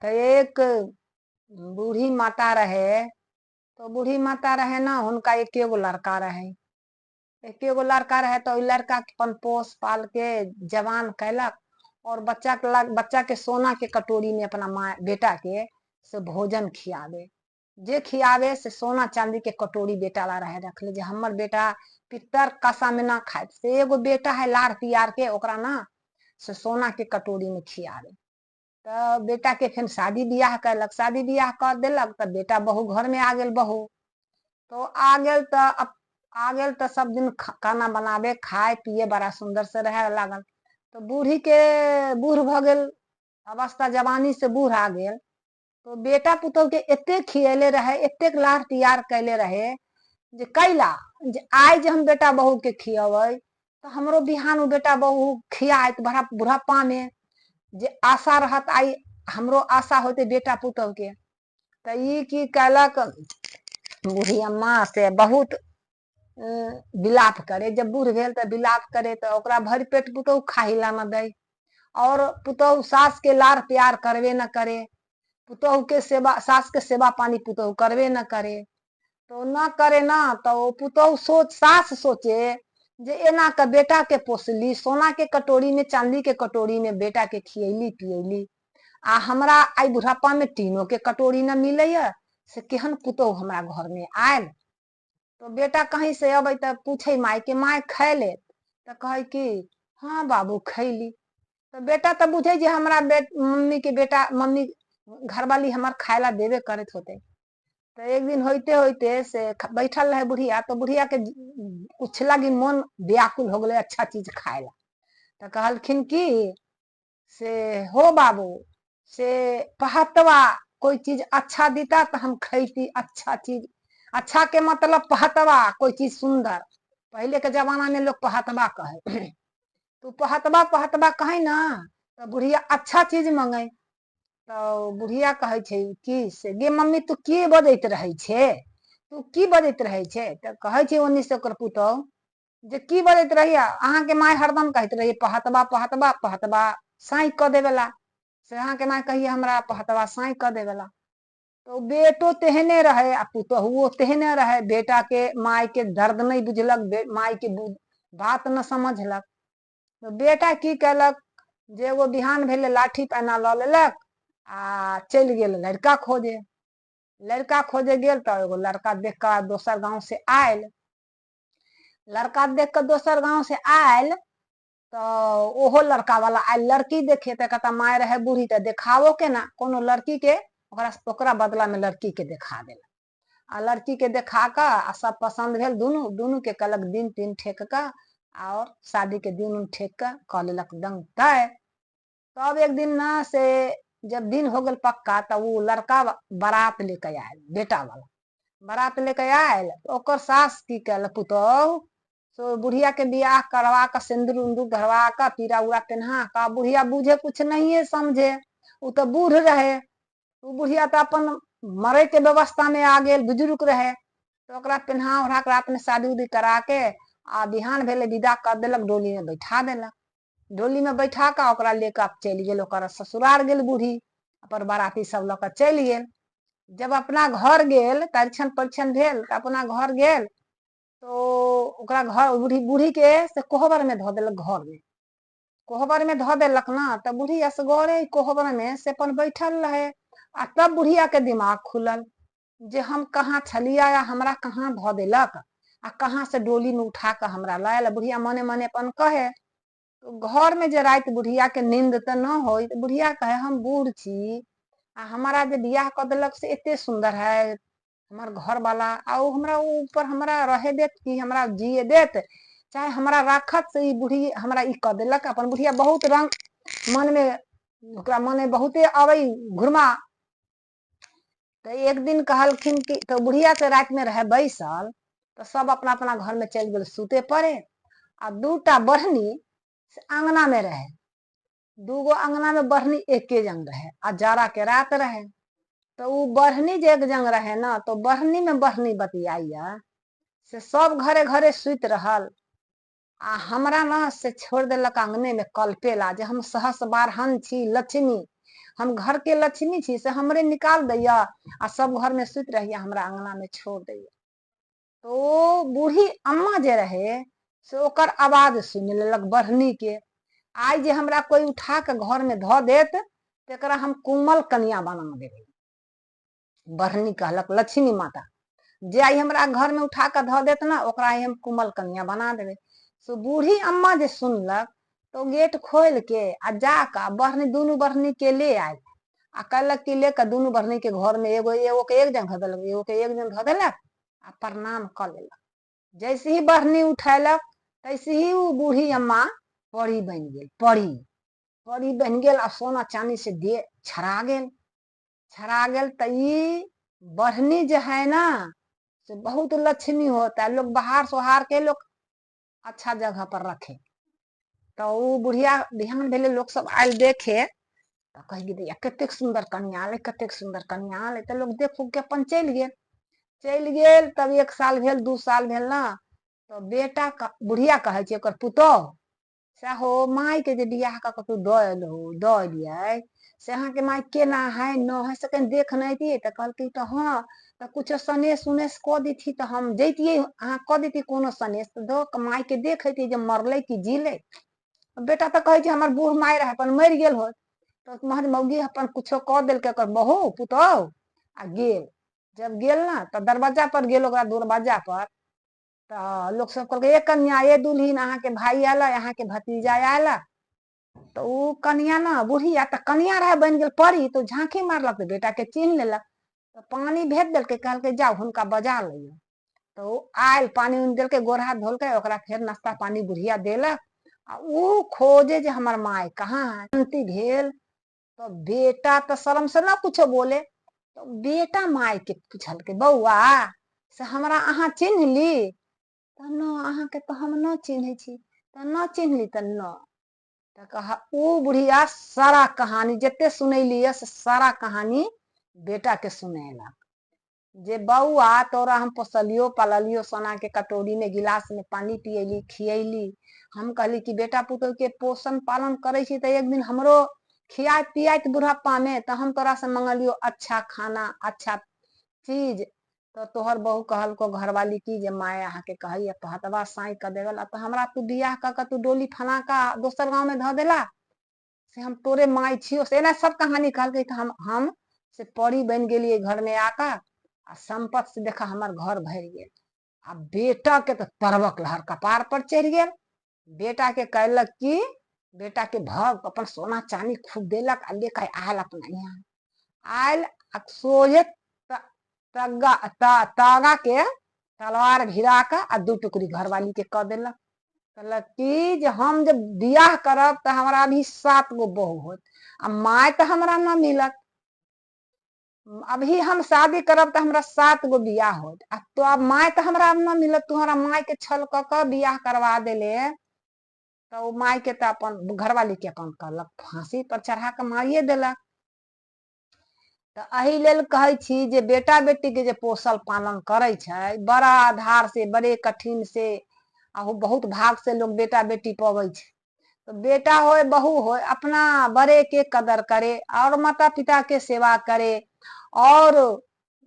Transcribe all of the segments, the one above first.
तऽ एक बूढ़ी माता रहे, तो बूढ़ी माता रहे ना, हुनका एके गो लड़का रहे। एके गो लड़का रहे तऽ ओहि लड़काके अपन पोस पाल के जवान कयलक और बच्चाके लग बच्चाके सोनाके कटोरीमे अपना माय बेटाके से भोजन खियाबे, जे खियाबे से सोना चाँदीके कटोरी बेटा ला रहे रखले, जे हमर बेटा पित्तर कासामे ना खाइत। से एगो बेटा है लाड़ पियारके ओकरा ना से सोनाके कटोरीमे खियाबे। तऽ बेटाके फेर शादी बियाह कयलक, शादी बियाह कऽ देलक तऽ बेटा बहु घरमे आ गेल। बहु तो आ गेल तऽ आ गेल तऽ सब दिन खाना बनाबे, खाय पिए, बड़ा सुन्दर से रहे लागल। तऽ बूढ़ीके बूढ़ भऽ गेल अवस्था, जवानी से बूढ़ आ गेल। तो बेटा पुतोहके एतेक खियले रहे, एतेक लाड़ पियार कैले रहे जे कैला जे आइ जे हम बेटा बहुके खियबै तऽ हमरो बिहान ओ बेटा बहु खियाइत बुढ़ापामे, जे आशा रहत आइ हमरो आशा होतै बेटा पुतोहके। तऽ ई की कयलक बूढ़ी अम्मा से बहुत विलाप करे। जब बूढ़ भेल तऽ विलाप करे, तऽ ओकरा भरि पेट पुतोहु खाही ला न दै, और पुतोहु सासके लाड़ प्यार करबे न करे, पुतोहुके सेवा सासके सेवा पानी पुतोहु करबे न करे। तो न करे ना, तऽ ओ पुतोहु सोच सास सोचे जे एना कऽ बेटाके पोसली, सोनाके कटोरीमे चाँदीके कटोरीमे बेटाके खियैली पियैली, आ हमरा आइ बुढ़ापामे टीनोके कटोरी न मिलैए, से केहन पुतोहु हमरा घरमे आयल। तो बेटा कहीं से अबै तऽ पूछै मायके, माय खैले? तऽ कहै कि हँ बाबू खैली। तऽ बेटा तऽ बुझै जे हमरा मम्मीके बेटा मम्मी घरवाली हमर खाय ला देबे करैत होतै। तऽ एक दिन होइते होइते से बैठल रहै बुढ़िया, तऽ बुढ़ियाके कुछ लागी मन व्याकुल हो गेलै अच्छा चीज खाय ला। तऽ कहलखिन कि से हो बाबू, से पहतवा कोई चीज अच्छा दीता तऽ हम खैती अच्छा चीज। अच्छा के मतलब पहतवा, कोई चीज सुन्दर। पहिले के जमाना में लोग पहतवा कहे, तो पहतवा पहतवा कहे ना, तऽ बुढ़िया अच्छा चीज मंगे। तऽ बुढ़िया कहै छै कि से गे मम्मी, तू की बजैत रहै छे, तू की बजैत रहै छे? तऽ कहै छै ओन्नी से ओकर पुतोहु जे की बजैत रहिया, अहाँके माय हरदम कहैत रहियै पहतबा पहतबा पहतबा साँइ कऽ देबेला, से अहाँके माय कहिए हमरा पहतबा साँइ कऽ देबेला। तऽ बेटो तेहने रहै आ पुतोहुओ तेहने रहै। बेटाके मायके दर्द नहि बुझलक, मायके बात न समझलक। तऽ बेटा की केलक जे एगो बिहान भेलै लाठी पैना लऽ लेलक आ चलि गेल लड़का खोजे। लड़का खोजे गेल तऽ एगो लड़का देख कऽ दोसर गाँव से आयल। लड़का देख कऽ दोसर गाँव से आयल तऽ ओहो लड़का वाला आयल लड़की देखे। तऽ कहता माय रहे बूढ़ी तऽ देखाबो केना कोनो लड़की के, ओकरा ओकरा बदला में लड़की के देखा देलक। आ लड़की के देखा कऽ आ सब पसन्द भेल, दुनू दुनू के कहलक दिन तीन ठेक कऽ और शादी के दिन उन ठेक कऽ कऽ लेलक दंग तय। तब एक दिन ना से जब दिन हो गेल पक्का, तब ओ लड़का बारात लेके आयल, बेटा वाला बारात लेके आयल। ओकर सास की कयलक पुतोहु से बुढ़िया के बियाह करवा कऽ सिन्दूर उन्दूर धरवा कऽ पीरा उरा पेन्हा कऽ, बुढ़िया बुझे कुछ नहिए समझे, ओ तऽ बूढ़ रहे, ओ बुढ़िया तऽ अपन मरैके व्यवस्थामे आ गेल, बुजुर्ग रहे। तऽ ओकरा पेन्हा ओढ़ा कऽ रातिमे शादी उदी करा के आ बिहान भेलै विदा कऽ देलक, डोलीमे बैठा देलक। डोलीमे बैठा कऽ ओकरा ले कऽ चलि गेल, ओकर ससुरार गेल बूढ़ी, अपन बाराती सब लऽ कऽ चलि गेल। जब अपना घर गेल तऽ अरिछन परिछन भेल, तऽ अपना घर गेल तो ओकरा घर बूढ़ी बूढ़ीके से कोहबरमे धऽ देलक। घरमे कोहबरमे धऽ देलक ने तऽ बूढ़ी असगरे कोहबरमे से अपन बैठल रहे। आ तब बुढ़ियाके दिमाग खुलल जे हम कहाँ छलियै आ हमरा कहाँ धऽ देलक आ कहाँ से डोलीमे उठा कऽ हमरा लायल। बुढ़िया मने मने अपन कहे। घरमे जे राति बुढ़ियाके नींद तऽ न होइ। बुढ़िया कहे हम बूढ़ छी आ हमरा जे बियाह कऽ देलक से एते सुन्दर है हमर घरवाला, आ ओ हमरा ऊपर हमरा रहे देत कि हमरा जिए देत चाहे हमरा राखत, से ई बूढ़ी हमरा ई कऽ देलक। अपन बुढ़िया बहुत रंग मनमे ओकरा मनमे बहुते अबै घुरमा। तऽ एक दिन कहलखिन कि तऽ बुढ़िया से रातिमे रहै बैसल, तऽ सब अपना अपना घरमे चलि गेल सुते पड़े, आ दूटा बढ़नी से अङ्गनामे रहै। दूगो अङ्गनामे बढ़नी एके जंग रहै आ जाड़ाके रात रहै। तऽ ओ बढ़नी जे एक जंग रहै ने, तऽ बढ़नीमे बढ़नी बतियाइया से सब घरे घरे सुति रहल आ हमरा ने से छोड़ि देलक अङ्गनेमे कलपेला, जे हम सहस बारहन छी लक्ष्मी, हम घरके लक्ष्मी छी से हमरे निकाल दैया आ सब घरमे सुति रहैया, हमरा अङ्गनामे छोड़ दैया। तऽ ओ बूढ़ी अम्मा जे रहे से ओकर आवाज सुनि लेलक बढ़नीके, आइ जे हमरा कोइ उठा कऽ घरमे धऽ देत तकरा हम कोमल कनिया बना देबै। बढ़नी कहलक लक्ष्मी माता जे आइ हमरा घरमे उठा कऽ धऽ देत ने ओकरा आइ हम कोमल कनिया बना देबै। से बूढ़ी अम्मा जे सुनलक तऽ ओ गेट खोलि के आ जा कऽ आ बढ़नी दुनू बढ़नीके ले आयल आ कहलक कि ले कऽ दुनू बढ़नीके घरमे एगो एगोके एक जगह धऽ देलक, एगोके एक जगह धऽ देलक आ प्रणाम कऽ लेलक। जैसे ही बढ़नी उठेलक तैसे ही ओ बूढ़ी अम्मा परी बनि गेल, परी परी बनि गेल आ सोना चानी से देह छड़ा गेल, छड़ा गेल। तऽ ई बढ़नी जे है ना से बहुत लक्ष्मी होता है, लोग बाहर सोहार के लोग अच्छा जगह पर रखे। तऽ ओ बुढ़िया बिहान भेलै, लोक सब आयल देखे तऽ कहि गेलै कतेक सुन्दर कनिया अयलै, कतेक सुन्दर कनिया अयलै। तऽ लोक देख उख के अपन चलि गेल, चलि गेल। तब एक साल भेल, 2 साल भेल ना, तऽ बेटा बुढ़िया कहै छै ओकर पुतोहु से हो मायके जे बियाह कऽ कऽ तू दऽ एलहो, दऽ एलियै से अहाँके माय केना है न है से कनि देख नहि अयतियै। तऽ कहलकै तऽ हँ, तऽ कुछो सनेस उनेस कऽ दैतियै तऽ हम जैतियै, अहाँ कऽ दैतियै कोनो सनेस तऽ दऽ कऽ मायके देख अयतियै जे मरलै कि जीलै। बेटा तऽ कहै छै हमर बूढ़ माय रहै अपन मरि गेल होत। तऽ महज मौगी अपन कुछो कऽ देलकै ओकर बहु पुतोहु आ गेल। जब गेल ने तऽ दरवाजा पर गेल, ओकरा दरवाजा पर तऽ लोक सब कहलकै ए कनिया, ए दुल्हिन, अहाँके भाय आयल, अहाँके भतीजा आयल। तऽ ओ कनिया ने बुढ़िया तऽ कनिया रहै बनि गेल परी, तऽ झाँकी मारलक तऽ बेटाके चिन्ह लेलक। तऽ पानि भेज देलकै, कहलकै जाउ हुनका बजा लिअ। तऽ ओ आयल, पानि उनि देलकै, गोर हाथ धोलकै, ओकरा फेर नाश्ता पानि बुढ़िया देलक आ ओ खोजे जे हमर माय कहाँ है। शान्ति भेल तऽ बेटा तऽ शरम से न कुछो बोले, तऽ बेटा मायके पुछलकै बौआ से हमरा अहाँ चिन्हली? तऽ न अहाँके तऽ हम न चिन्है छी। तऽ न चिन्हली? तऽ न। तऽ कह ओ बुढ़िया सारा कहानी जते सुनैली से सारा कहानी बेटाके सुनेलक जे बौआ तोरा हम पोसलियो पाललियो, सोनाके कटोरीमे गिलासमे पानि पियैली खियैली। हम कहली कि बेटा पुतोहके पोषण पालन करै छी तऽ एक दिन हमरो खियाइत पियाइत बुढ़ापामे तऽ हम तोरासँ मंगलियो अच्छा खाना अच्छा चीज। तऽ तोहर बहु कहलको घरवाली की जे माय अहाँके कहैया पहतबा साँइ कऽ देबे ला, तऽ हमरा तू बियाह कऽ कऽ तू डोली फना कऽ दोसर गाँवमे धऽ देला से हम तोरे माय छियो। से एना सब कहानी कहलकै। तऽ हम से परी बनि गेलियै घरमे आकऽ आ सम्पत से देखा हमर घर भरि गेल। आ बेटाके तऽ तरबक लहर कपार पर चढ़ि गेल। बेटाके कहलक कि बेटाके भग अपन सोना चानी खूब देलक आ लेके आयल अपना यहाँ आयल आ सोझे तग्गा तागा के तलवार भिड़ा कऽ आ 2 टुकड़ी घरवाली के कऽ देलक। कहलक कि जे हम जब बियाह करब तऽ हमरा अभी 7 गो बहू होत आ माय तऽ हमरा न मिलत, अभी हम शादी करब तऽ हमरा 7 गो बियाह होत आ तो अब माय तऽ हमरा अब न मिलत, तू हमरा माय के छल कऽ कऽ बियाह करवा देले। तऽ ओ माय के तऽ अपन घरवाली के अपन कहलक फांसी पर चढ़ा कऽ मारिए देलक। तऽ एहि लेल कहै छी जे बेटा बेटीके जे पोषण पालन करै छै बड़ा आधार से, बड़े कठिन से आ बहुत भाग से लोग बेटा बेटी पबै छै। तऽ बेटा होय बहू होय अपना बड़े के कदर करे और माता पिता के सेवा करे और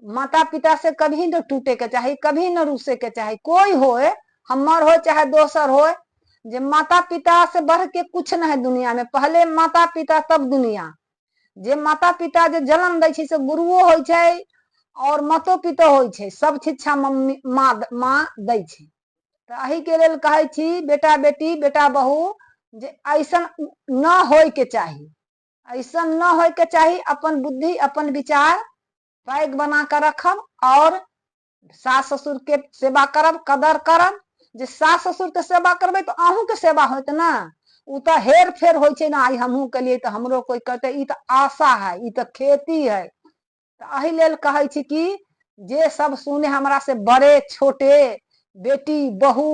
माता पिता से कभी न टूटे के चाही, कभी न रूसे के चाही। कोई होय, हमर होय चाहे दोसर होय, जे माता पिता से बढ़ के कुछ न है दुनिया में। पहले माता पिता तब दुनिया। जे माता पिता जे जन्म दै छै से गुरुओ होइ छै और मातो पितो होइ छै, सब शिक्षा मम्मी माँ माँ दै छै। तऽ एहिके लेल कहै छी बेटा बेटी बेटा बहू जे ऐसन न होइके चाही, ऐसन न होइके चाही। अपन बुद्धि अपन विचार पैघ बना कऽ रखब और सास ससुर के सेवा करब, कदर करब। जे सास ससुर के सेवा करबै तऽ अहूँके सेवा होत ना। ओ तऽ हेर फेर होइ छै ने, आइ हमहूँ केलियै तऽ हमरो कोइ करतै, ई तऽ आशा है, ई तऽ खेती है। तऽ एहि लेल कहै छी कि जे सब सुने हमरा से बड़े छोटे बेटी बहू,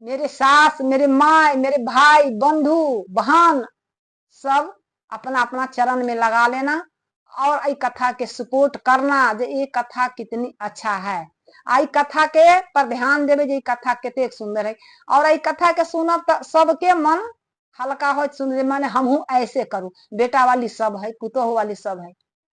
मेरे सास, मेरे माय, मेरे भाई बंधु बहन, सब अपना अपना चरण में लगा लेना और एहि कथा के सपोर्ट करना जे ये कथा कितनी अच्छा है। आ ई कथा के पर ध्यान देबै जे ई कथा कतेक सुंदर है और एहि कथा के सुनब तऽ सबके मन हल्का होइत सुन, माने हमहूँ ऐसे करू। बेटा वाली सब है, पुतोहु वाली सब है।